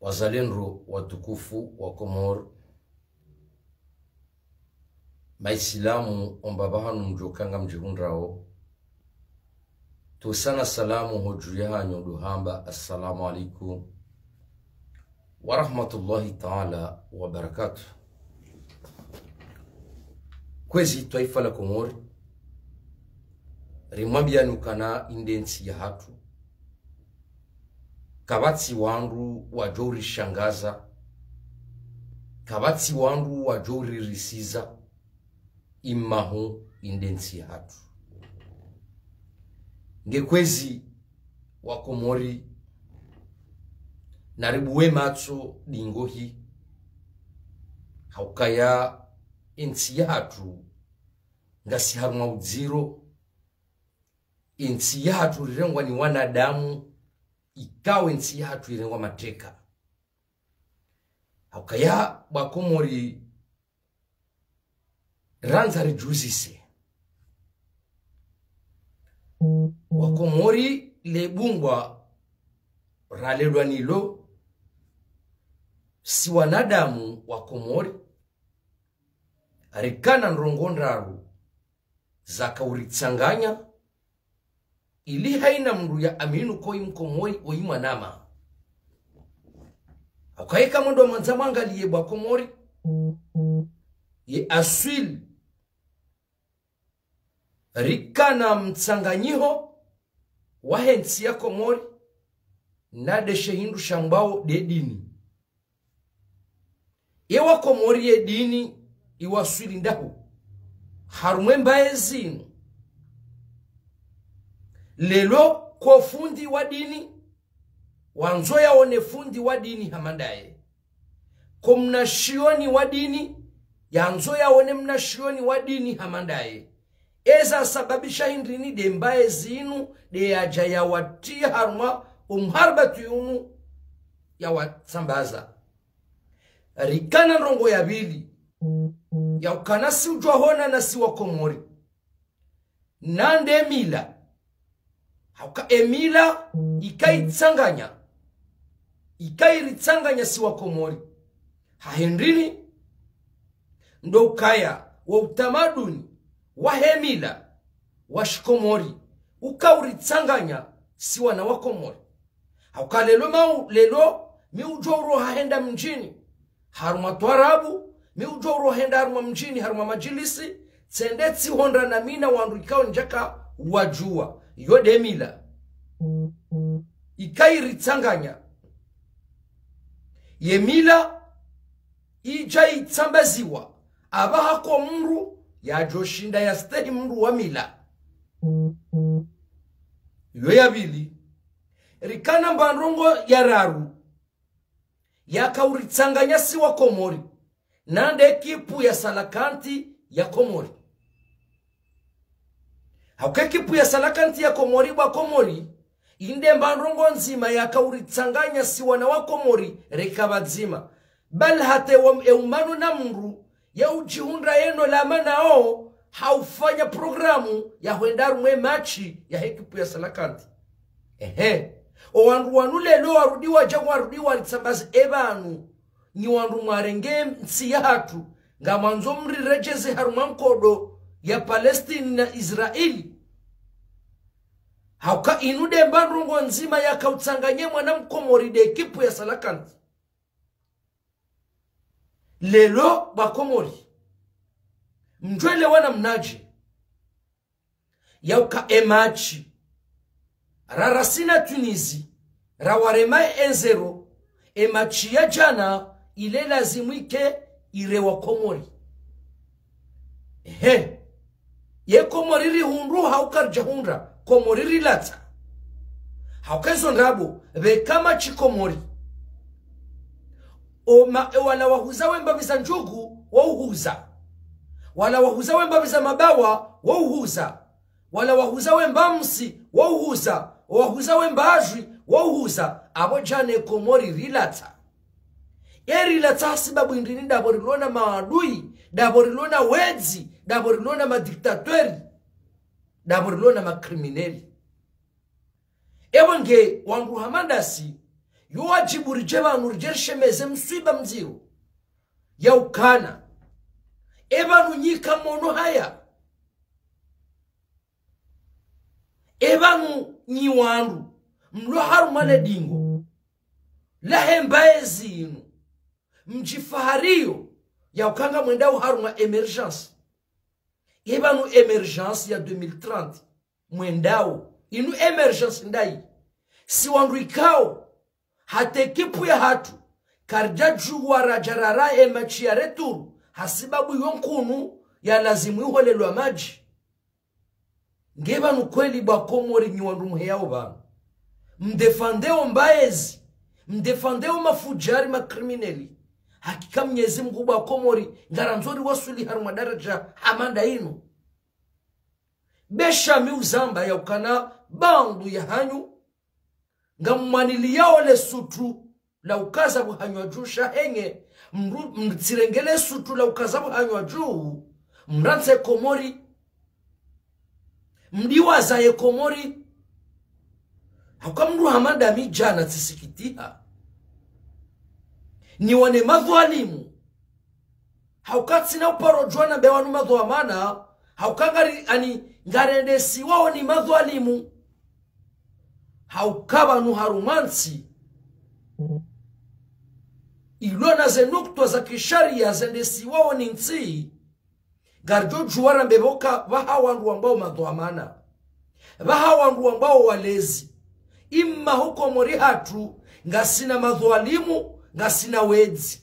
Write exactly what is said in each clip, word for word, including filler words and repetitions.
Wazalendo watukufu wa Komori, Maisilamu ombapvi hanu mdjoka ngamdjihundrao, tusana salamu hodju yahanyu ndo hamba, assalamu alaikum wa rahmatullahi ta'ala wa barakatuh. Kwezi twaifa la Komori, rimwambiani ukana inde ntsi yahatru, kapvatsi wandru wadjo urishangaza, kapvatsi wandru wadjo uririsiza, imahu inde ntsi yahatru. Nge kwezi wa Komori, naribuwe matso dingohi, haukaya entsi yahatru ngasi harumwa udziro, entsi yahatru rirengwa ni wanadamu, ikao entsi yahatru irengwa mateka. Haukaya bwa Komori, randza ridjuzise. Wa Komori, le bungwa ralelwa nilo, si wanadamu wa Komori, rikana ndrongo ndraru zaka uritsanganya, ili haina mndru ya amini ko i Mkomori, oyi mwanama. Hauka eka mwendo mwandza mwangaliye bwa Komori, ye aswili, rikana mtsanganyiho wahe ntsi ya Komori, na ndeshe hindru shambwao nde dini. Ye wa Komori ye dini iwaswili ndahu harumwa embaye zinu. Leo ko fundi wa dini, wandzo yaone fundi wa dini hama ndaye. Ko mnashioni wa dini, yandzo yaone mnashioni wa dini hama ndaye. Eza sababisha hindrini nde mbaye zinu, nde yadja yawatriya harumwa omharibatu yunu yawatsambaza. Rikana ndrongo ya pvili, ya ukana si udjuwa hona na si wa Komori, na nde mila. Hauka emila ika itsanganya, ika iritsanganya si wa Komori. Ha hindrini? Ndo ukaya wo utamaduni wahe mila wa shikomori uka uritsanganya si wana wa Komori. Hauka leo mau, leo mi udjo uroha henda mdjini harumwa twarabu, mi udjo uroha henda harumwa mdjini, harumwa madjilisi, tsende tsihondra na mi na wandru ikao ndjaka wadjuwa. Yo nde mila ika iritsanganya. Ye mila idja itsambaziwa, apvaha ko mndru yadjo shinda yastehi mndru wa mila. Yo ya pvili. Rikana mba ndrongo ya raru yaka uritsanganya si wa Komori, na nde ekipu ya Salakanti ya Komori. Hauka ekipu ya Salakanti ya Komori bwa Komori, inde mba ndrongo ndzima yaka uritsanganya si wana wa Komori reka pvadzima. Bali hata ewa-, eumano na mndru ya udjihundra yeno lama nao, haufanya programu ya hwenda harumwa emachi ya ekipu ya Salakanti. Ehe. O wandru wanu leo warudi wadja, warudi waritsambaze epvanu, nyi wandru mwarenge ntsi yahatru, ngamwandzo mriredjeze harumwa nkodo ya Palestine na Israeli. Hauka inu nde mba ndrongo ndzima yaka utsanganye mwana Mkomori nde ekipu ya Salakanti. Leo bwa Komori, mdjwelewa namnadje ya uka emachi rarasina Tunisie, rawarema e un zéro, emachi ya djana ile lazimu ike ire wa Komori. Ehe. Ye Komori rihundru hauka ridjahundra, Komori rilatsa. Hauka ezo ndrabo, pveka machi Komori, o ma-, e wala wahuza wembapvi za ndjugu, wauhuza. Wala wahuza wembapvi za mabawa, wauhuza. Wala wahuza wembamsi, wauhuza. Wahuza wembadjwi, wauhuza. Apvo djana e Komori rilatsa. Erilatsa hasibabu indrini? Ndapvo rilo na maadui, ndapvo rilo na wedzi, ndapvo rilo na madiktatweri, ndapvo rilo na makrimineli. Epvo nge wandru hama ndasi, Yo wadjibu ridje pvanu ridje rishemeze mswiba mdziro. Ya ukana. E pvanu nyi kamono haya. E pvanu nyi wandru. Mlo harumwa le dingo. Lahe mbaye zinu. Mdjifahariyo. Ya uka ngamwendao harumwa émergence. E pvanu émergence ya deux mille trente. Mwendao. Inu émergence ndayi. Si wandru ikao. Hata ekipu yahatru. Karidjadjuwa radja rara e match ya retour. Hasibabu yo nkunu ya lazimu iholelwa madji. Nge pvanu kweli bo wa Komori nyi wandru muheyao pvanu. Mdéfendéo mbaye zi. Mdéfendéo mafudjari ma criminels. Hakika Mnyezi Mngu bo wa Komori. Ngarandzo riwaswili harumwa daradja hama nda inu. Besha mi uzamba ya ukana bandru ya hanyu. Ngamwaniliyao le sutru la ukaza buhanywa dju sha henye. Mru-, mtsirenge le sutru la ukaza buhanywa dju. Mrantse Komori. Mdiwaza ye Komori. Hauka mndru hama nda mi djana tsisikitiha. Niwone madhwalimu. Hauka tsina uparo djuwa na be wanu madhwamana. Hauka ngari, ani, ngarendesiwao ni madhwalimu. Hauka pvanu harumwa ntsi. Ilo na ze nukutwa za kishariya zendesiwao ni ntsi. Ngaridjo djuwa rambe pvoka pvaha wandru wambao madhwamana. Pvaha wandru wambao walezi. Imma hu Komori hatru, ngasina madhwalimu, ngasina wedzi.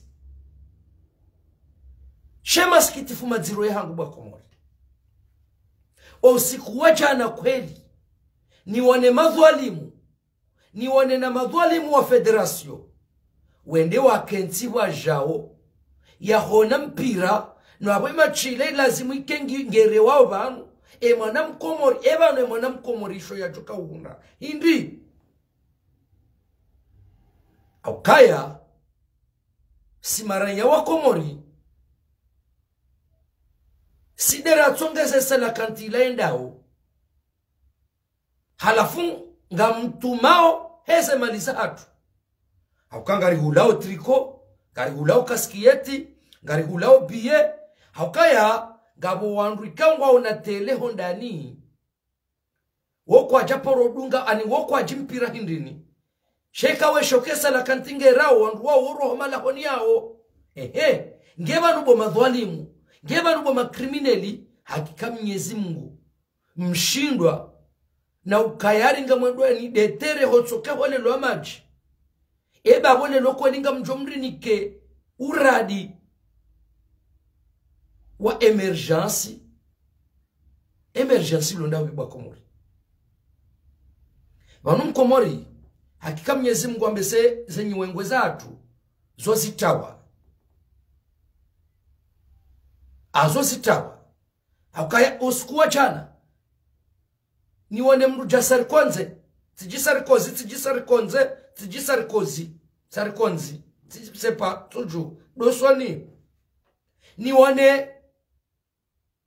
She masikitifu madziro ya hangu bo wa Komori. O usiku wa djana kweli, niwone madhwalimu, niwone na madhwalimu wa fédération. Wende wakentsi pvwadjao. Yahona mpira, no apvo e match ile lazimu ike ngi-, ngerewao pvanu. E mwana Mkomori, e pvanu e mwana Mkomori isho yadjoka uhundra. Hindri. Haukaya, si maranya wa Komori. Si de ratsongeze sela kanti ila yendao. Halafu ngamtumao heze mali zahatru. Hauka ngarihulao tricot, ngarihulao kaskiyeti, ngarihulao biye. Haukaya ngapvo wandru ikao ngwaona tele ho ndani. Wo kwadja paro dunga ani wo kwadji mpira hindrini. Sheka we shokesa la kanti ngerao wandru wao wo roho malahoni yao. Ehe, nge pvanu bo madhwalimu, nge pvanu bo ma criminels, hakika Mnyezi Mngu. Mshindwa, na ukaya ri ngamwendwa ni detere hotsoke holelwa madji. Eba pvo lelo kweli ngamdjo mrinike uradi wa émergence. Émergence ilo ndawe bo wa Komori. Pvanu Mkomori, hakika Mnyezi Mngu ambe se, ze nyiwengwe zahatru, zo zitawa. Azo zitawa. Haukaya usiku wa djana. Niwone mndru dja Sarkonze. Tsidji Sarkozy, tsidji Sarkonze, tsidji Sarkozy. Sarkonzi. Tsi-, sepa, tsudju. Dosoni. Niwone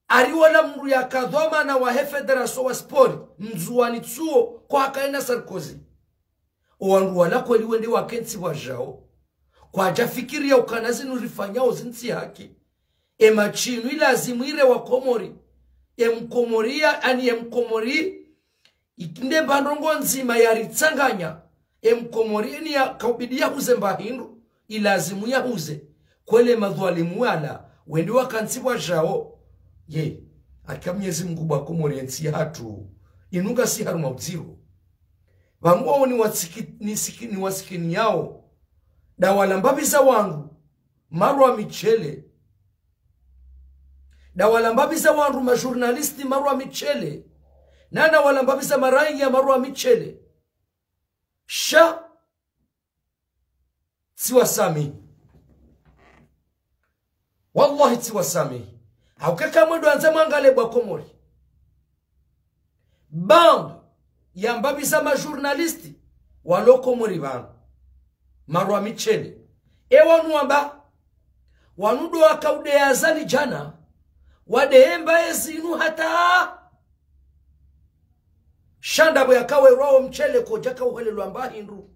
ariwola mndru yaka dhwamana wahe fédération wa sport. Mndzuwani tsuo kwa hakaina Sarkozy. O wandru wala kweli wende wakentsi pvwadjao. Kwadja fikiriya ukana zinu rifanyao zintsi haki. E match inu ilazimu ire wa Komori. E Mkomori ya, ani e Mkomori. Ikinde mba ndrongo ndzima ya ritsanganya. E Mkomori eni ya kaubidi ya huze mba hindru. Ilazimu ya huze. Kwele madhwalimu wala. Wende wakentsi pvwadjao. Ye. Hakika Mnyezi Mngu bo wa Komori entsi yahatru. Inu ngasi harumwa udziro. Pvanu wao ni wasiki-, ni siki-, ni wasikiniyao. Dawala mbapvi za wandru, marwa mitshele. Dawala mbapvi za wandru, ma journalistes, marwa mitshele. Na dawala mbapvi za maraya, marwa mitshele. Sha, tsiwasamihi. Wallahi tsiwasamihi. Haukaya kamwendo andza mwangale bo wa Komori. Pvanu, ya mbapvi za ma journalistes, walo Komori pvanu. Marwa mitshele. E wanu wamba, wanu ndo waka ude ya Azali djana, wade emba ezinu hata. Sha ndapvo yakawerwa wo mtshele kodjaka uholelwa mba hindru.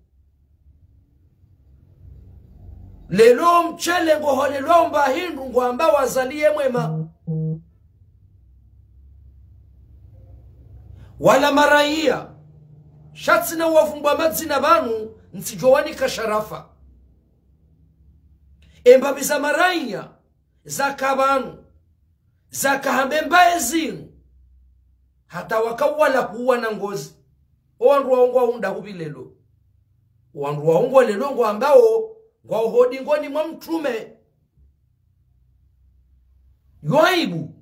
Leo mshele ngoholelwao mba hindru ngwambao Azali ye mwema. Wala maraiya, sha tsina uwavumbua madzina pvanu, ntsidjo wanika sharafa. Embapvi za maraiya, zaka pvanu, zaka hamba mbaye zinu, hata wakawala huwa na ngozi. Owandru wao ngwao unda hupvi leo. Owandru wao ngwao leo ngwambao, ngwao ho dingoni mwa mtrume. Yo aibu.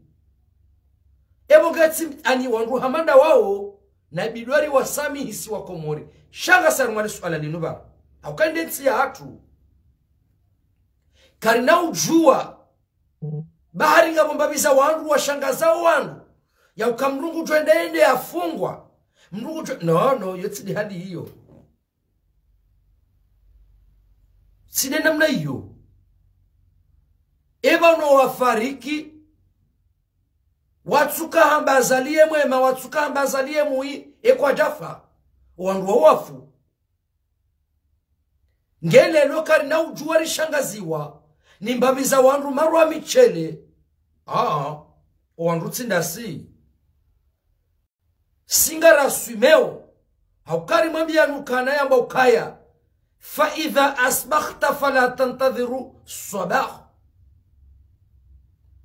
Epvo ngetsi ani wandru hama nda wao, na bidwari wasamihi si wa Komori. Sha ngasi harumwa le suala linu pvanu. Hauka nde ntsi yahatru. Karina udjua. Bahari ngapvo mbapvi za wandru washangazao wandru. Ya uka mndru ngudjo enda yende yafungwa. Mndru ngudjo, no, no, yo tsi nde hali iyo. Tsi nde namna iyo. Epvanu wafariki, watsuka hamba Azali ye mwema, watsuka hamba Azali ye mwi, ekwadjafa. Owandru wao wafu. Nge leo karina udjua rishangaziwa ni mbapvi za wandru marwa mishele. Aa, owandru tsi ndasi. Si ngaraswimeo, hauka ri mwambia nukana yamba ukaya: فإذا أصبحت فلا تنتظر الصباح.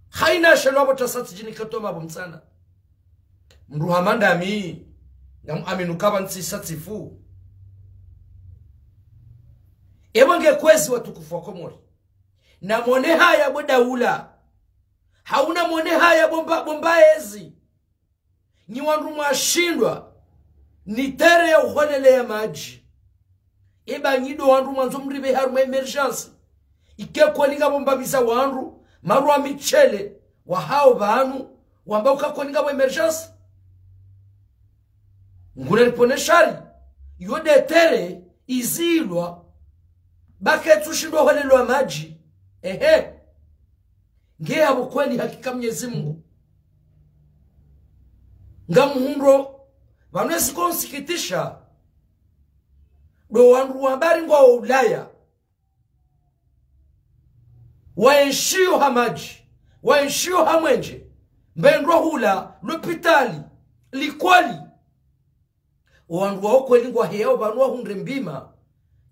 Haina shelo apvo tasa tsidjini katoma apvo mtsana. Mndru hama ndami, ngam aminu kaba ntsi sa tsifu. Epvo nge kwezi watukufu wa Komori. Na mwone haya bo daula. Hauna mwone haya bo mba, bo mbaye zi. Nyi wandru mwashindwa, ni terrain ya uholeleya madji. Eba nyi ndo wandru mwandzo mripve harumwa émergence. Ike kweli ngapvo mbapvi za wandru, marwa mishele, wahao pvanu, wamba uka kweli ngapvo émergence. Ngure ripvone shari, yo nde terrain izilwa, ba ketsushindwa uholelwa madji. Ehe. Nge yapvo kweli hakika Mnyezi Mungu. Ngamhundro, pvanu ezi konsikitisha, ndo wandru wa mbali ngwao Ulaya. Waenshio ha madji, waenshio ha mwenje, mbe ndro hula, lopitali, likoli. Owandru wao kweli ngwaheyao pvanu wahundre mbima,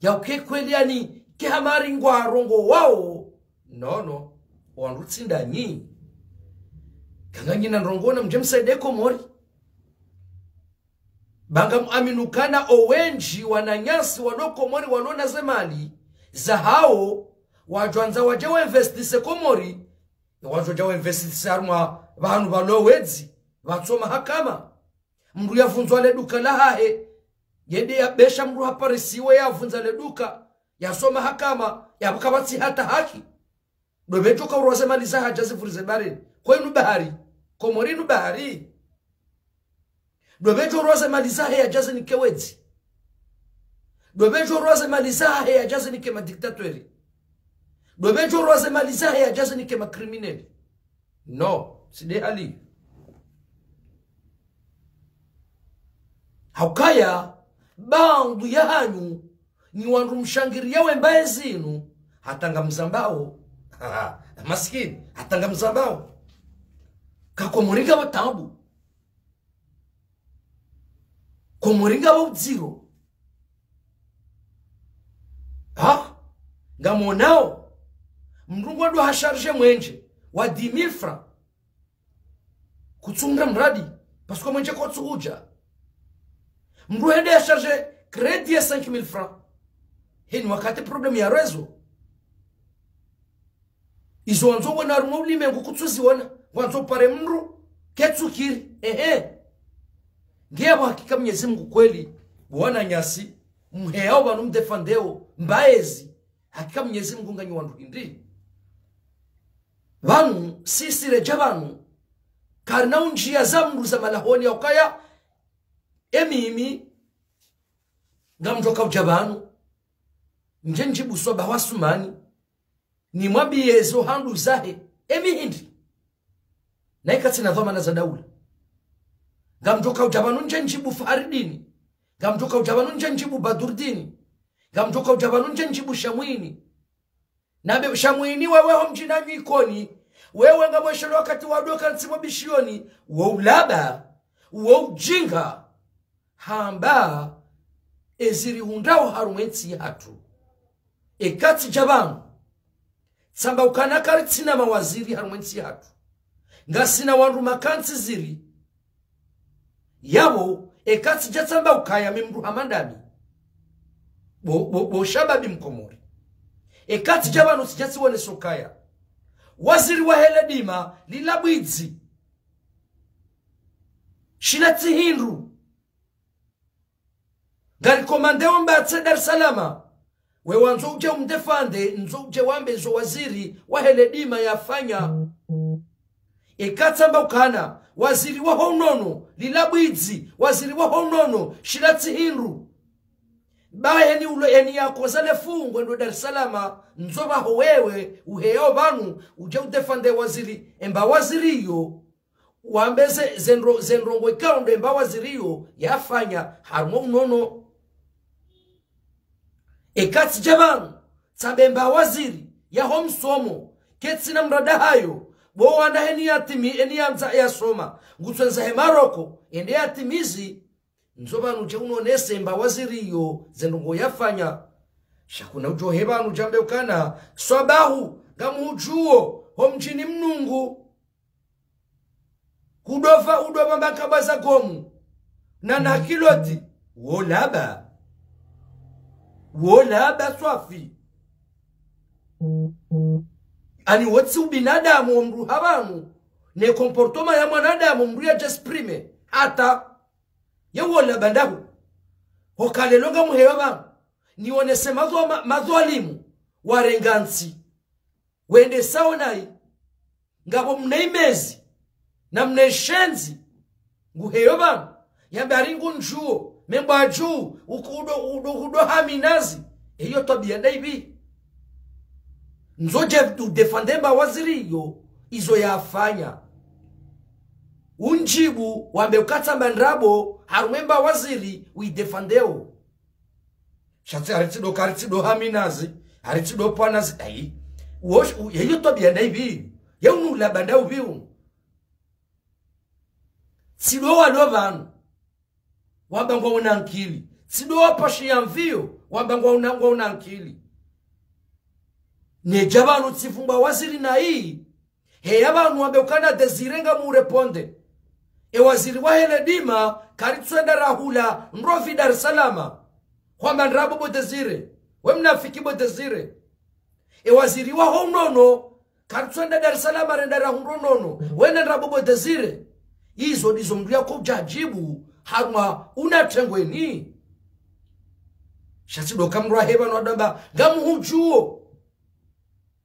ya uke kweli ani ke hamari ngwarongowao. No, no. Owandru tsi ndanyi. Kanga nyina ndrongoo na mdje msaidie Komori. Ba ngam aminu kana owendji wananyasi walo Komori walo na ze mali zahao, wadjwandza wadje wainvestise Komori, wadjodja wainvestise harumwa pvanu pvalo wedzi, pvatso mahakama. Mndru yavundzwa le duka lahahe, yende yabesha mndru haparisiwe yavundza le duka, yasoma hakama, yapvo kapvatsi hata haki. Ndo pvedjo kaurwa ze mali zahe yadja zivurize baharini. Kwenu bahari. Komori inu bahari. Ndo pvedjo urwa ze mali zahe yadja zinike wedzi. Ndo pvedjo urwa ze mali zahe yadja zinike madictateur. Ndo pvedjo urwa ze mali zahe yadja zinike macriminel. No, tsi nde hali. Haukaya, bandu ya hanyu, nyi wandru mshangiriya we mbaye zinu, hata ngamzambao. Masikini, hata ngamzambao. Ka Komori ngapvo taabu. Komori ngapvo udziro. Ha? Ngamwonao. Mndru ngwendo ha charge mwenje wa dix mille francs. Kutsunga mradi, parce que mwenje kotsu udja. Mndru hende ya charge crédit ya cinq mille francs. Heni wakati problème ya réseau. Izo wandzo wona harumwa ulimengu kutsuziona, wandzo pare mndru, ketsukiri, ehe. Nge yapvo hakika Mnyezi Mungu kweli, wananyasi, mheyao pvanu mdéfendeo, mbaye zi, hakika Mnyezi Mungu nganyi wandru hindri. Pvanu, sisi redja pvanu, karina undjiya za mndru za malahoni ya ukaya, emimi, ngamdjo kaudja pvanu, ndje ndjibu Swaba wa Sumani, nimwambiye zo handru zahe, emi hindri. Na ika tsina dhwamana za daula. Ngamdjo kaudja pvanu ndje ndjibu Faridini. Ngamdjo kaudja pvanu ndje ndjibu Badurdini. Ngamdjo kaudja pvanu ndje ndjibu Shamwini. Nambe sha mwinyi wewe ho mdjini hanyu Ikoni, wewe ngamweshelea wakati wa doka ntsimo bishioni, wo ulaba, wo ujinga, hamba eziri hundrao harumwa entsi yahatru. Eka tsidja pvanu, tsamba ukana karitsina mawaziri harumwa entsi yahatru. Ngasina wandru makantsi ziri. Yapvo, eka tsidja tsamba ukaya mi mndru hama ndami. Bo, bo, bo shababi mkomori. Eka tsidja pvanu tsidja tsiwonesa ukaya waziri wahe ledima, lila bwidzi. Shila tsi hindru. Ngari komandeo mbatse Dar es Salaam. We wandzo udje umdefande, ndzo udje wambe zo waziri wahe ledima yafanya. Eka tsamba ukana, waziri waho unono, lila bwidzi, waziri waho unono, shila tsi hindru. Ba eni ulo eni yakoza le fungwe ndo Dar es Salaam, ndzo pvaho wewe, uheyao pvanu, udje udefande waziri, emba waziri iyo, wambe ze, ze ndro-, ze ndrongo ikao ndo emba waziri iyo yafanya harumwa unono. Eka tsidja pvanu, tsambe emba waziri yaho msomo, ketsina mradi hayo, bo wanda heni yatimi, eni yandza yasoma, ngutswendza he Maroko, ende yatimizi, ndzo pvanu udje unonese emba waziri iyo ze ndrongo yafanya. Sha kuna udjo he pvanu udjambe ukana, swabahu, ngamuhudjuo, ho mdjini Mnungu. Kudopva, udopva mbakabwa za gomu. Na na kiloti. Wo laba. Wo laba swafi. Ani wo tsi ubinadamu wo mndru ha pvanu. Ne comportement ya mwanadamu mndru yadje exprime. Hata. Ye wo laba ndahu. Hoka lelo ngamuheyao pvanu. Niwonese madhwa-, ma-, madhwalimu. Warenga ntsi. Wende sawo nayi. Ngapvo mna imezi, na mna ishenzi, nguheyao pvanu, yambe ari ngundjuo, membo adju, ukudo, udo, udo haminazi, eyo twabia ndaipvi. Ndzo udje udefande emba waziri iyo, izo yafanya. Undjibu, wambe uka tsamba ndrabo, harumwa emba waziri, uidefandeo. Sha tsi, hari tsido, kari tsido haminazi, hari tsido pvanazi, ayi. Wosh, u-, yeyo twabia ndaipvi. Ye unu ulaba ndaupvi unu. Tsido walo pvanu. Wamba ngwauna nkili. Tsido wapashiya mvio, wamba ngwauna, ngwauna nkili. Nedja pvanu tsifumbwa waziri nayi. Heya pvanu wambe ukana Désiré ngamureponde. E waziri wahe ledima, karitsuenda rahula, ndrovi Dar es Salaam. Hwamba ndrabo bo Désiré. We mnafiki bo Désiré. E waziri waho unono, karitsuenda Dar es Salaam renda rahundro nono. We ndrabo bo Désiré. Izo ndizo mndru yako udjadjibu, harumwa una tengweni. Sha tsido ka mndru wahe pvanu adamba, ngamuhudjuo.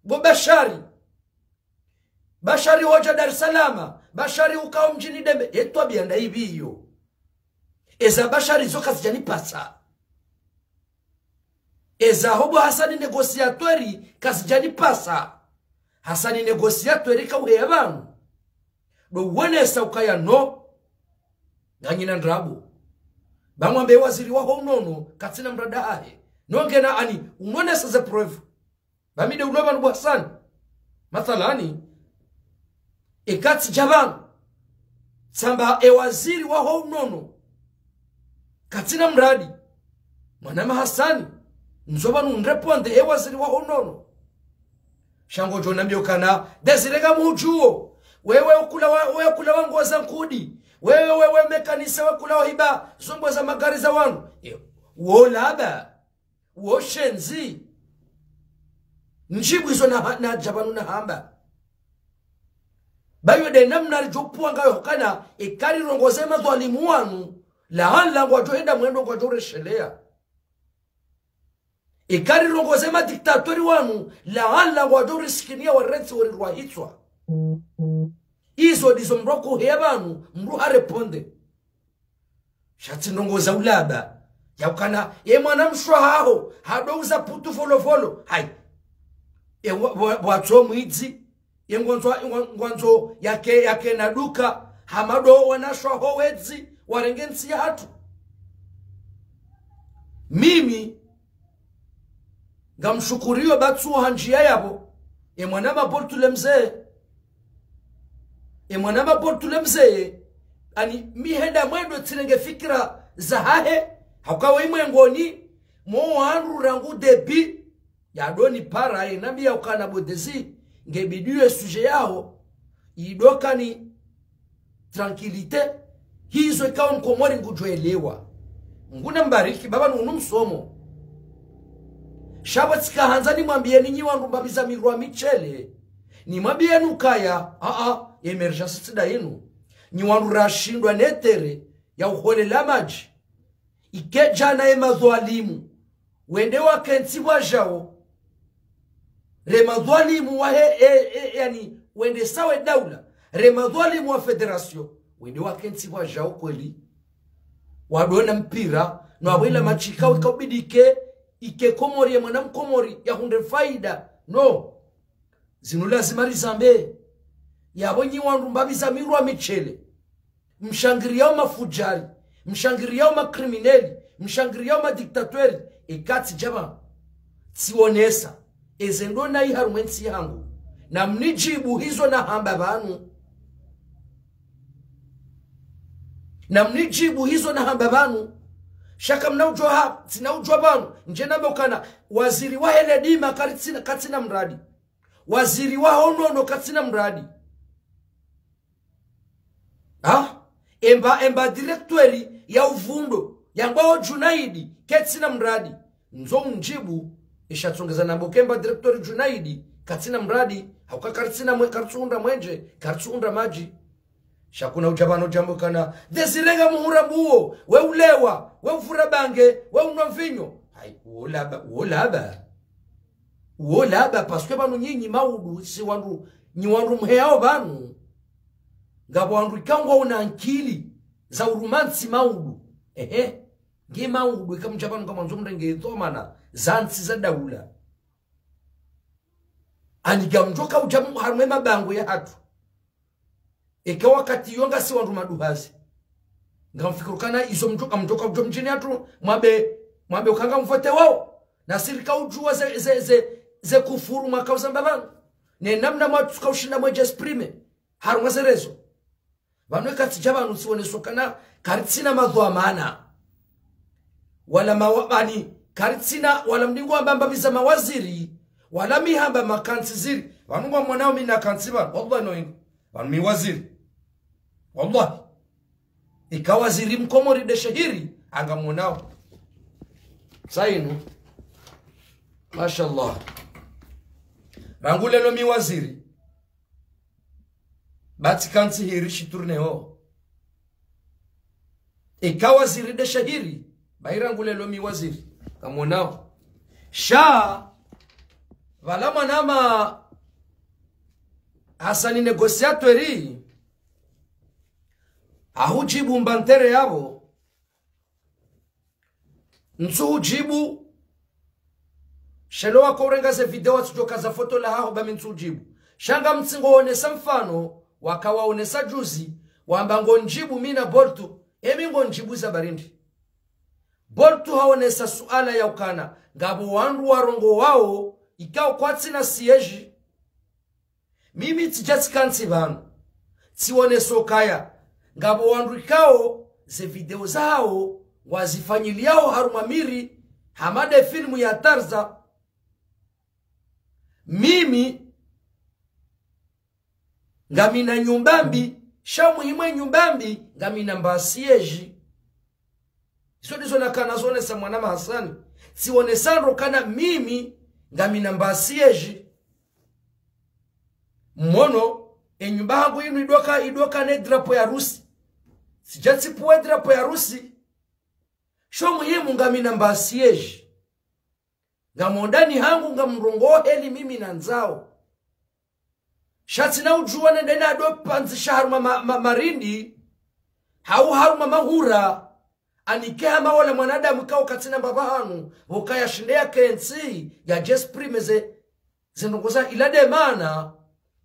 Bo Bashari. Bashari hodja Dar es Salaam, Bashari ukao mdjini Dembe, ye twabia ndaipvi iyo. Eza Bashari zo kazidjanipasa. Eza ho bo Hasani négociateur kazidjanipasa. Hasani négociateur kauheya pvanu. Do uonesa ukaya no. Nganyina ndrabo. Ba mwambe waziri waho unono, katsina mradi hahe. No ngena ani, unonesa ze preuve. Ba mi de ulo pvanu bo Hasani. Mathalani, eka tsidja pvanu, tsamba e waziri waho unono. Katsina mradi. Mwanama Hasani, ndzo pvanu unreponde e waziri waho unono. Sha ngodjo nambia ukana, Désiré ngamuhudjuo. Wewe ukula wa, wewe ukula wa ngoza nkudi. Wewe, wewe mécanicien we kula wahiba, zo ngweza magari za wanu. Iyo. Wo laba. Wo shenzi. Ndjibu izo na, nadja pvanu nahamba. Ba iyo de namna ridjo pvwa ngayo hukana, eka rirongoze madhwalimu wanu, lahala ngwadjo henda mwendo ngwadjo reshelea. Eka rirongoze madictateur wanu, lahala ngwadjo risikiniya warentsi wori rwahitswa. Izo ndizo mndru wakoheya pvanu, mndru hareponde. Sha tsi ndrongo za ulaba. Ya ukana, ye mwana mshe wahaho, hado uza putu volovolo. Hayi. E wa, wa, watso mwidzi. Ye ngwandzo, ngwa, ngwandzo yake, yake na duka. Hama do wanashe waho wedzi. Warenge ntsi yahatru. Mimi. Ngamshukuriyo batsu ha ndziya yapvo. E mwana ma Boltu le mze. E mwana ma Boltu le mze. Ani mi henda mwendo tsilenge fikira zahahe. Hauka we imwengoni. Mo wandru rangu début. Yadoni para ye nambiya ukana bo Dezi. Nge bidi ye sujet yaho. Idoka ni tranquillité, hizo ikao mkomori ngudjo elewa. Mngu na mbariki, baba nunu msomo. Sha pvo tsika handza nimwambiyeni nyi wandru mbapvi za mirwa mitshele. Nimwambiyeni ukaya, a, a, émergence tsi nda inu. Nyi wandru rashindwa ne tere ya uholela madji. Ike djana ye madhwalimu. Wende wakentsi pvwadzao. Re madhwalimu wahe, e, e, yani, wende sawe daula. Re madhwalimu wa fédération. Wende wakentsi pvwadzao kweli. Wadona mpira. No apvo ila matshi ikao ikao bidi ike, ike Komori ye mwana mkomori ya hundre faida. No. Zinu lazima rizambe. Yapvo nyi wandru mbapvi za mirwa mitshele. Mshangiriyao mafudjari, mshangiriyao makrimineli, mshangiriyao madiktatweri, eka tsi djama, tsionesa, eze ndo nayi harumwa entsi yahangu. Na mnidjibu hizo nahamba pvanu. Na mnidjibu hizo nahamba pvanu. Sha kamna udjua ha, tsina udjua pvanu, ndje nambe ukana, waziri wahe ledima karitsina, katsina mradi. Waziri waho unono katsina mradi. Ha? Emba, emba directeur ya uvundo, yangwao Djunaidi, ketsina mradi. Ndzo undjibu, isha tsongeza nambe uka emba directeur Djunaidi, katsina mradi, hauka karitsina mwe, karitsuhundra mwenje, karitsuhundra madji. Sha kuna udja pvanu djambo kana, Désiré nga muhura mbuo, we ulewa, we uvura bange, we unwa mvinyo. Hai, uo laba, uo laba. Uo laba, parce que pvanu nyinyi maudu, si wandru, nyi wandru mheyao pvanu. Ngapvo wandru ikao ngwaona ankili, za urumantsi maudu. Ehe. Nge maudu, ika mdja pvanu ngamwandzo mrenge dhwamana, za ntsi za daula. Ani ngamdjoka udja mu-, harumwa emabangwe yahatru. Eka wakati iyo ngasi wandru maduhazi. Ngamfikiri ukana izo mdjo-, ngamdjoka udjo mdjini hatru, mwambe, mwambe uka ngamvote wao. Na si rika udjua ze, ze, ze, ze kufuru mwaka uzamba pvanu. Ne namna mwatsuka ushinda mwe exprimer. Harumwa ze réseaux. Pvanu eka tsidja pvanu tsioneso ukana, karitsina madhwamana. Wala mawa-, ani, karitsina, wala mdingo wamba mbapvi za mawaziri, wala mi hamba makantsi ziri. Pvanu ngwamwonao mi nakantsi pvanu, wallahi no ingo. Pvanu mi waziri. Wallahi. Ika waziri mkomori nde shahiri, ngamwonao. Sa inu. Mashallah. Rangu lelo mi waziri. Ba tsikantsi hiri shitournée ho. Eka waziri nde shahiri, ba irangu lelo mi waziri. Ngamwonao. Sha, pvala mwanama Hasani négociateur, ahudjibu mba ntere yapvo, ntsuhudjibu, shelo wako urenga ze video watsudjoka za foto lahaho ba mi ntsuhudjibu. Sha ngamtsingo onesa mfano, waka waonesa juzi, wamba ngondjibu mi na Boltu, emi ngondjibu za barindi. Boltu haonesa suala ya ukana, ngapvo wandru warongowao, ikao kwatsina siège, mimi tsidja tsikantsi pvanu. Tsioneso ukaya. Ngapvo wandru ikao ze video zahao ngwazifanyiliyao harumwa miri hama nde filmu ya Tarza. Mimi ngamina nyumba mbi, sha muhimu e nyumba mbi, ngamina mba siège. Izo ndizo nakana zonesa mwanama Hasani. Tsionesa ndo ukana mimi ngamina mba siège. Mwono, e nyumba hangu inu idoka, idoka ne drapeau ya Rusi. Tsidja tsipvue drapeau ya Rusi. Sho muhimu ngamina mba siège. Ngamwondani hangu ngamrongoo heli mimi nandzao. Sha tsina udjua nende nado pandzisha harumwa ma, ma, marindi, hau harumwa mahura, anike hama wola mwanadamu ikao katsina mbapvi hanu, pvoka yashinde yakentsi, yadje exprimer ze, ze ndrongoo za ila nde mana,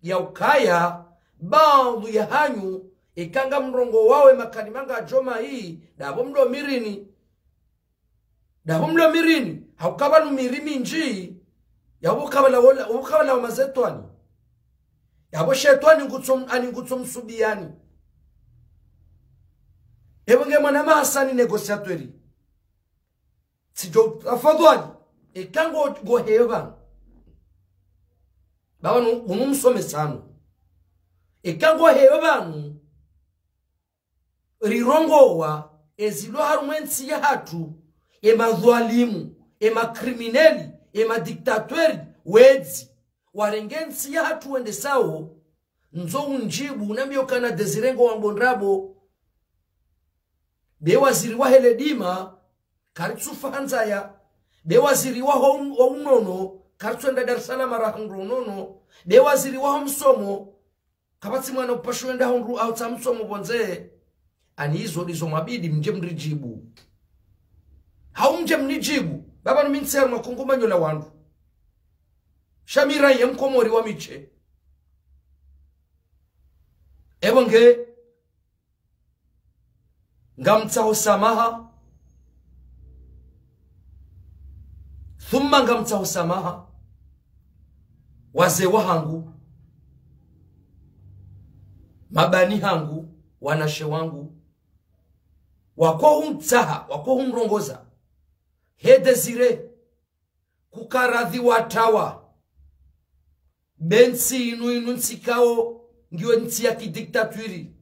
ya ukaya, baadhwi yahanyu, ika ngamrongowao e makalima ngadjo mayi, ndapvo mdo mirini. Ndapvo mlo mirini, hauka pvanu miri mindji, Yapvo kabla wola, wo kabla wa mazetwani. Yapvo shetwani ngutso, ani ngutso msubiyani. Epvo nge mwana mahasani négociateur. Tsidjo, tafadhwali. Eka ngo, ngo hepvanu. Baba nu, unu msome sanu. Eka ngo hepvanu. Rirongowa ezilo harumwa entsi yahatru, emadhwalimu, emakrimineli, emadiktatweri, wedzi, warenge entsi yahatru wendesao, ndzo undjibu, unambiyo kana Désiré ngo wambo ndrabo. Be waziri wahe ledima, karitsufa handzaya. Be waziri waho un-, wa unono, karitsuenda Dar es Salaam raha ndro unono. Be waziri waho msomo, kapvatsi mwana upasho wenda hundru autsa msomo pvondze. Ani izo ndizo mwabidi mdje mridjibu. Hau mdje mnidjibu. Baba nu mi ntsi ya makungumanyo la wandru. Sha mi raiya mkomori wa mishe. Epvo nge ngamtsaho samaha. Thumma ngamtsaho samaha. Wazee wahangu. Mabani hangu. Wanashe wangu. Wako huntsaha, wako hunrongoza. He Désiré. Kukaradhi watawa. Be ntsi inu, inu ntsi ikao, ngiyo ntsi ya kidiktatwiri.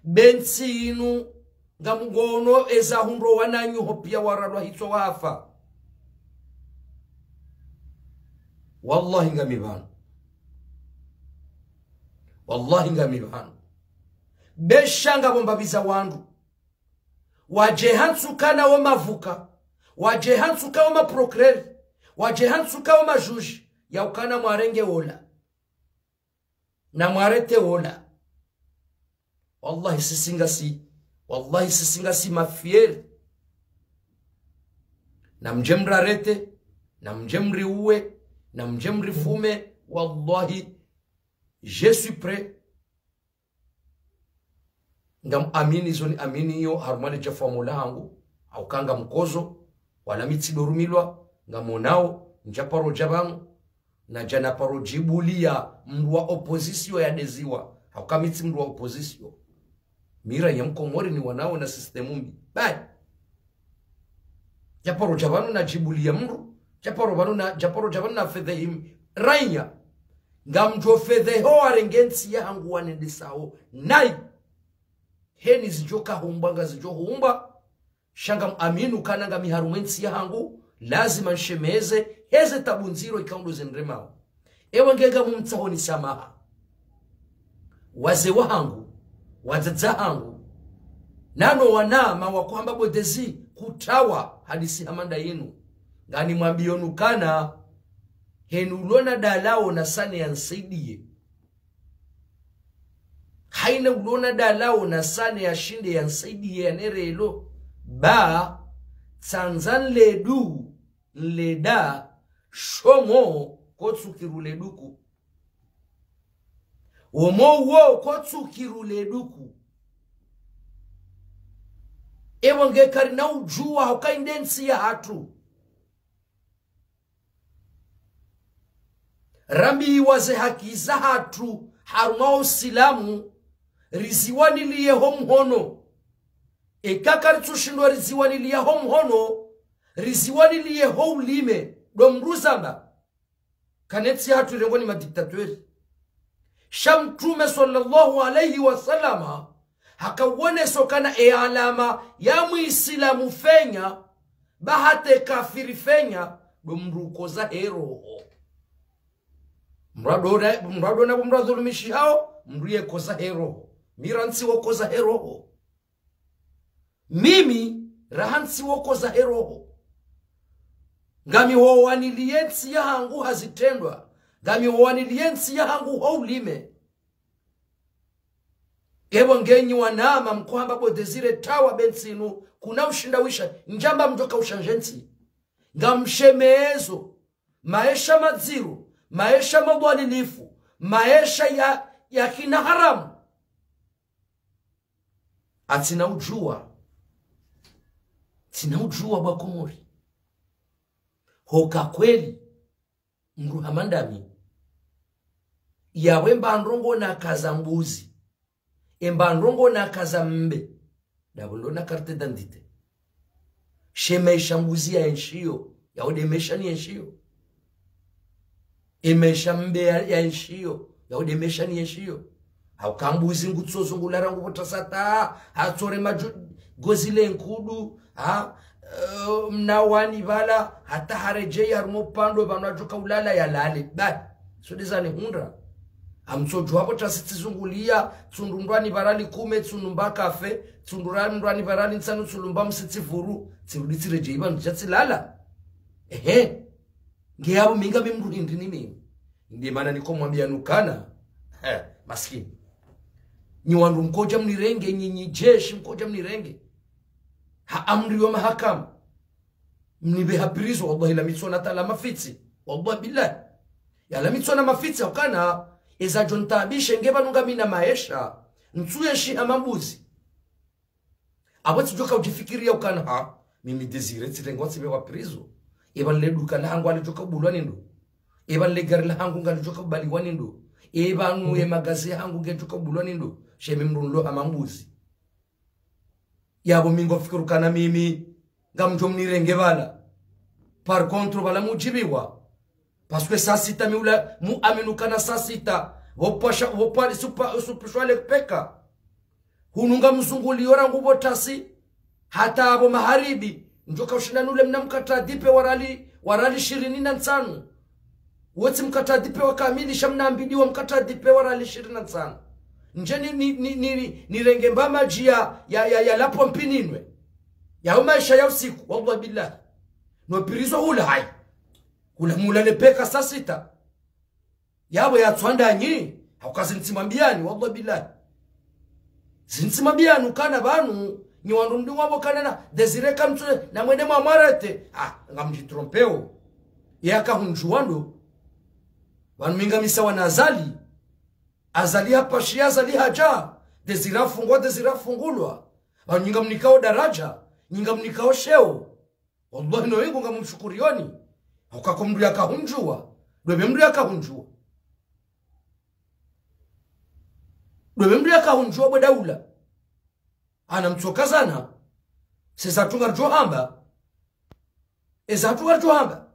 Be ntsi inu, ngamngono eza hundro wananyaho piya waralwa hitswa wafa. Wallahi ngami pvanu. Wallahi ngami pvanu. Be sha ngapvo mbapvi za wandru. Wadje hantsuka na wo mavuka. Wadje hantsuka wo maprocureur. Wadje hantsuka wo majuge. Ya ukana mwarenge wola. Na mwarete wola. Wallahi sisi ngasi. Wallahi sisi ngasi mafier. Na mdje mrarete. Na mdje mriuwe. Na mdje mrifume. Wallahi. Je suis prêt. Ngam amini zo ni amini yo harumwa le djafu wa mola hangu, hauka ngamkodzo, wala mi tsidorumilwa, ngamonao, ndjaparo dja pvanu, na djana paro djibuliya mndru wa opposition ya deziwa, hauka mi tsi mndru wa opposition. Mi raiya mkomori ni wanao na système mbi. Bayi. Ndjaparo dja pvanu na djibuliya mndru, ndjaparo pvanu na, ndjaparo dja pvanu na fedhehi raiya. Ngamdjo fedheho warenge ntsi yahangu wanendesao. Nayi. Heni zidjo ka humbwa ngazidjo humbwa. Sha ngam amini ukana ngami harumwa entsi yahangu. Lazima nshemeze. Heze tabu ndziro ikao ndo zenremao. Ewa nge ngamumtsahoni samaha. Wazee wahangu, wadzadze hangu, nano wanama wakohamba bo Désiré kutawa hadisi hama nda yinu. Ngani mwambiyoni ukana, heni ulona dalao na sane ya nsaidiye. Haina ulona dalao na sane ya shinde ya nsaidiye ya nerelo. Ba, tsandza nledu, nleda, shomo, kotsukiru leduku. Womo wo kotsukiru leduku. Ewa nge karina udjuwa hauka inde ntsi yahatru. Rambiwa ze haki zahatru harumwa usilamu, riziwaniliye ho mhono. Eka karitsushindwa riziwaniliya ho mhono, riziwaniliye ho ulime, ndo mndru zamba. Kana entsi yahatru irengwa ni madiktatweri. Sha Mtrume swallallahu alayhi wa sallama, hakawoneso kana e alama ya muislamu fenya, ba hata e kafiri fenya, ndo mndru ukoza he roho. Mndru adona, mndru adona bo mndru adhulumishihao, mndru ye koza he roho. Mi ra ntsi wo koza he roho. Mimi, raha ntsi wo koza he roho. Ngami ho waniliye ntsi yahangu ha zitrendwa. Ngami ho waniliye ntsi yahangu ho ulime. Ewa ngenyi wanama mkohamba bo Désiré tawa be ntsi inu, kuna ushinda wisha, ndjamba mdjoka ushanje ntsi. Ngamshemezo, maesha madziro, maesha madhwalilifu, maesha ya, ya kina haramu. Atsina udjuwa. Tsina udjuwa bo wakomori. Hoka kweli. mdru hama ndami. Yawe mba ndrongo na kaza mbuzi. Emba ndrongo na kaza mbe. Ndapvo ndo na carte d'identité. She maesha mbuzi ya enshiyo, yawo nde maesha ni enshiyo. Emaesha mbe ya, ya enshiyo, yawo nde maesha ni enshiyo. Hauka mbuzi ngutso zungulara ngupvo tasi hata, hatsore madju, gozi le nkudu, ha, eh, mna wani pvala, hata haredjeyi harumwa upvandre pvanu yadjoka ulala yalale. Ba, so ndeza nihundra. Amtsodjuwa pvo tasi tsizunguliya, tsundru ndrwani pvarali kume, tsundru mba kafe, tsundru ra ndrwani pvarali ntsanu, tsundru mba msitsi pvuru, tsirudi tsiredjeyi pvanu dja tsilala. Ehe. Nge yapvo mi ngami mdru hindri ni mimi. Nde mana niko mwambiya nukana. He, maskini. Nyi wandru mkodja mnirenge, nyi, nyi jeshi mkodja mnirenge. Ha amri yo mahakama. Mnipve ha prison, wallahi la mitsona tala mafitsi. Wallahi billahi. Yala mitsona mafitsi, ukana, eza djo ntaabishe nge pvanu ngami na maesha. Ntsu yenshi hama mbuzi. Apvo tsidjoka udjifikiriya ukana ha, mimi Désiré tsirengwa tsipvehwa prison. Epvanu le duka lahangu ngalidjoka ubulwa ni ndo. Epvanu le gari lahangu ngalidjoka ubaliwa ni ndo. Epvanu ye magazi yahangu ngedjoka ubulwa ni ndo. She mi mdru nlo hama mbuzi. Yapvo mi ngofikiri ukana mimi, ngamdjo mnirenge pvala. Par contre, pvala mudjibiwa. Parce que saa sita mi ula, mu amini ukana saa sita. Pvopvasha, pvopvali supa, supishwa le peka. Hunu ngamzunguliyo rangu pvo tasi. Hata apvo maharibi. Ndjoka ushinda nule mna mkatre dipe wa rali, wa rali shirini na ntsanu. Wetsi mkatre dipe wa kamili sha mna mbidi wa mkatre dipe wa rali shirini na ntsanu. Ndje ni, ni, ni, ni, ni, nirenge mba madji ya, ya, ya, ya lapvo mpininwe. Yawo maesha ya usiku, wallahi billahi. No prison hula hayi. Hula mula le peka saa sita. Yapvo yatswanda nyi, hauka zintsi mwambiyani, wallahi billahi. Zintsi mwambiyani ukana pvanu, nyi wandru mdi wapvo kana na, Désiré kamtswe, na mwende mwa mwarete. Ah, ngamdjitrompeo. Ye akahundjuwa ndo. Pvanu mi ngami sawa na Azali. Azali hapashiya, Azali hadja. Désiré hafungwa, Désiré hafungulwa. Pvanu nyi ngamnikao daradja, nyi ngamnikao sheo. Wallahi no wengu ngamumshukuriyoni. Hauka ko mdru yakahundjuwa. Ndopve mdru yakahundjuwa. Ndopve mdru yakahundjuwa bwe daula. Ana mtsoka zana. Seza tunga ridjo hamba. Eza tunga ridjo hamba.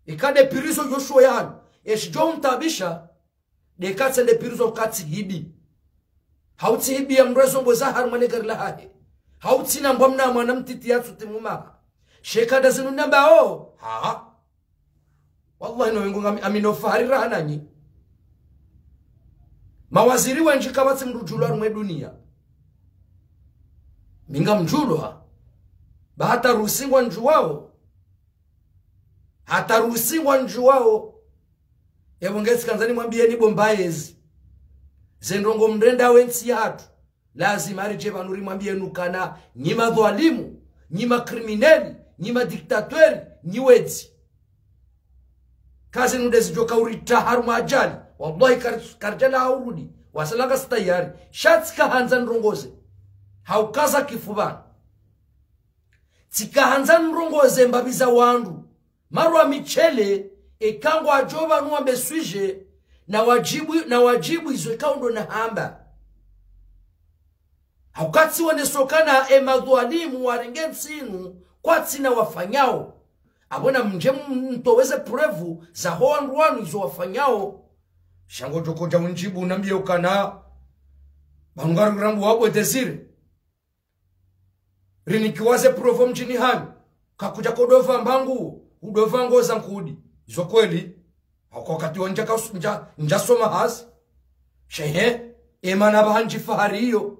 Ika nde prison yo shuwo yanu. Eshidjo mtaabisha. Nde katsi nde prison katsi hibi. Hautsi hibi ya mdru ezombo za harumwa le gari lahahe. Hautsi na mbwa mna mwana mtiti yatsu timu maha. She kada zinu nambao. Ha. Wallahi no wengu ngami, amino fahari raha nanyi. Mawaziri wendji kapvatsi mdru djulwa harumwa e duniya. Mi ngamdjulwa. Ba hata Rusi ngwandjuwao. Hata Rusi ngwandjuwao. Epvo ngetsi kandza nimwambiyeni bo mbayezi. Ze ndrongo mrenda we ntsi yahatru. Lazima ridje pvanu rimwambiyeni ukana nyi madhwalimu, nyi makrimineli, nyi madiktateri, nyi wedzi. Kazi nu nde zidjoka uritra harumwa ajali. Wallahi kari-, karidjala haurudi. Wasalanga sitayari. Sha tsika handza ndrongoze. Haukaza kifu pvanu. Tsika handza ndrongoze mbapvi za wandru. Marwa Michele, eka ngwadjo pvanu wambe sujet, na wadjibu, na wadjibu izo eka undo na hamba. Hauka tsi wone sokana e madhwalimu warenge ntsi inu, kwatsina wafanyao. Apvo na mdje m-, mtoweze preuve za ho wandru wanu izo wafanyao. Sha ngodjo kodja undjibu nambiye ukana. Pvanu ngari rambu wabwe Désiré. Rinikiwa ze preuve mdjini hanyu. Kakudja kodopva mbangu, udopva ngo za nkudi. Izo kweli. Hauka wakati wa ndja kasu-, ndja, ndja soma hazi. Shehe, emana pvaha ndji fahari iyo.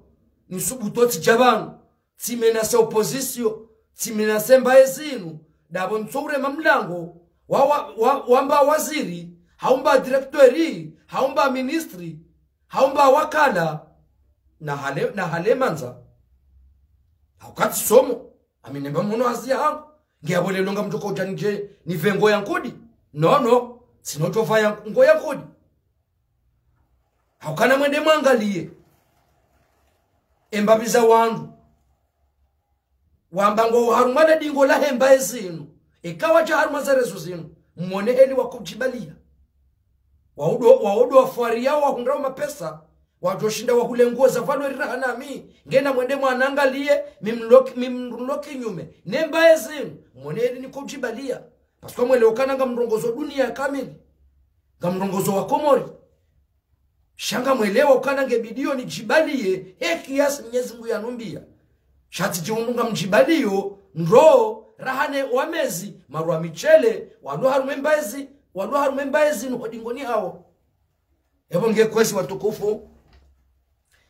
Nisubutu tsidja pvanu. Tsi menacé opposition. Tsi menacé mbaye zinu. Ndapvo ntsoure mamlango. Wa, wa, wa, wamba waziri. Haumba directeur. Haumba ministre. Haumba wakala, na hale, na hale mandza. Hauka tsi somo, ami nemba mhono hazi yahangu. Nge apvo lelo ngamdjo kodja ndje, nipve ngo ya nkudi. No, no, tsinodjopva ya, ngo ya nkudi. Hauka na mwende mwangaliye. Embapvi za wandru. Wamba ngo harumwa le dingo lahe mbaye zinu. Eka wadja harumwa ze réseaux zinu. Mwone heli wakodjibaliya. Waondo, waondo wafwariya wahundrao mapesa, wadjoshinda wahule nguo za valeur raha nami. Ngena mwende mwanangaliye, mi mloki, mi mloki nyume. Ne mbaye zinu, mwone heli nikodjibaliya. Parce que mwelewe ukana ngamrongozo duniya kamili. Ngamrongozo wa Komori. Sha ngamwelewa ukana nge bidiyo nidjibaliye, he kiasi Mnyezi Mungu yanumbiya. Sha tsi djihundru ngamdjibaliyo, ndro, raha ne wamezi, marwa mishele, walo harumwa embaye zi, walo harumwa embaye zinu ho dingoni hawo. Epvo nge kwezi watukufu.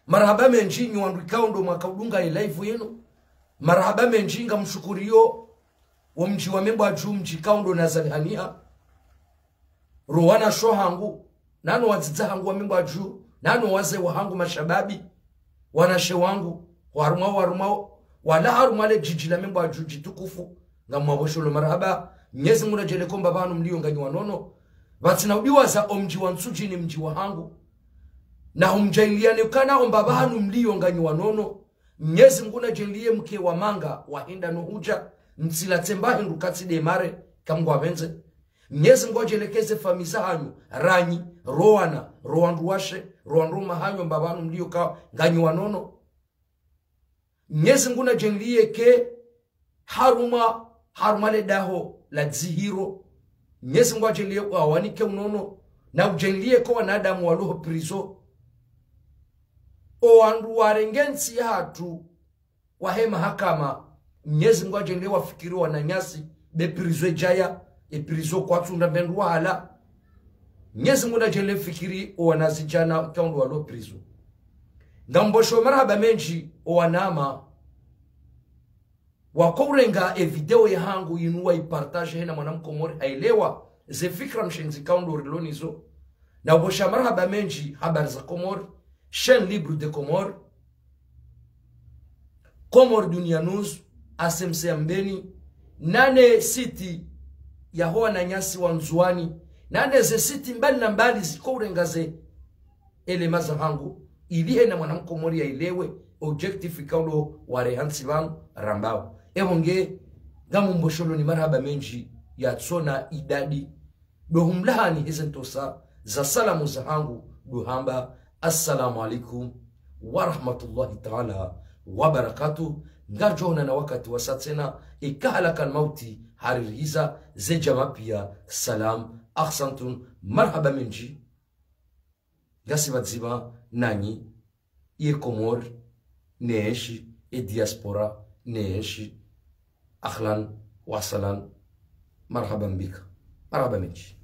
Marahaba mendji nyi wandru ikao ndo mwakaudunga ye live yinu. Marahaba mendji ngamshukuriyo wo mdji wa Membwadju, mdji ikao ndo nazalihaniha. Ro wanashe hangu, nano wadzadze hangu wa Membwadju, nano wazee wahangu mashababi, wanashe wangu, warumwa, warumwa, wala harumwa le djidji la Membwadju djitukufu, ngamwapvosholo marahaba. Mnyezi Mungu nadjaanliye ko mbapvi hanu mliyo nganyi wanono. Pvatsina udiwaza o mdji wa Ntsudjini mdji wahangu. Na humdjaanliya ne ukana o mbapvi hanu mliyo nganyi wanono. Mnyezi Mungu nadjaanliye mke wa manga, wahinda no hudja, mtsila tsemba hindru katsi demare, kamngwapvendze. Mnyezi Mungu adjaanliye ke ze famiyi zahanyu, ranyi, ro wana, ro wandru washe, ro wandru mahanyu mbapvi hanu mliyo ka, nganyi wanono. Mnyezi Mungu nadjaanliye ke harumwa, harumwa le daho la dzihiro. Mnyezi Mungu adjaanliye wawanike unono, na udjaanliye ko wanadamu walo ho prison. O wandru warenge ntsi yahatru, wahe mahakama, Mnyezi Mungu adjaanliye wafikiri wananyasi, be prison idjaya, e prison kwatsunda mbe ndru wahala. Mnyezi Mungu nadjaanliye mfikiri o wanazidjana ikao ndo walo prison. Ngamwapvosho marahaba mendji o wanama, wakourenga e video yahangu yinu wayipartage hena mwana mkomori haelewa ze fikira mshenzi ikao ndo rilo nazo. Napvosha marahaba mendji Habari za Komori, Chaîne Libre de Comores, Comores Dunia News, A C M C ya Mbeni, nane site yaho wananyasi wa Ndzuwani, nane ze site mbali na mbali zikourenga ze éléments zahangu, ili hena mwana mkomori yaelewe objectif ikao ndo wareha ntsi pvanu rambao. Epvo nge, ngamwapvosholoni marahaba mendji yatsona idadi. Ndo humlahani heze ntrosa za salamu zahangu, ndo hamba, Assalamu alaikum wa rahmatullahi ta'ala wa barakatuh. Ngaridjo onana wakati wasa tsena, eka halakal mauti haririhiza, ze djamaa piya, salam, ahsantum, marahaba mendji. Ngasi pvadzima nanyi, ye Komori ne enshi, ye diaspora ne enshi. Ahlan wa sahlan. Marahaba mbika. Marahaba mendji.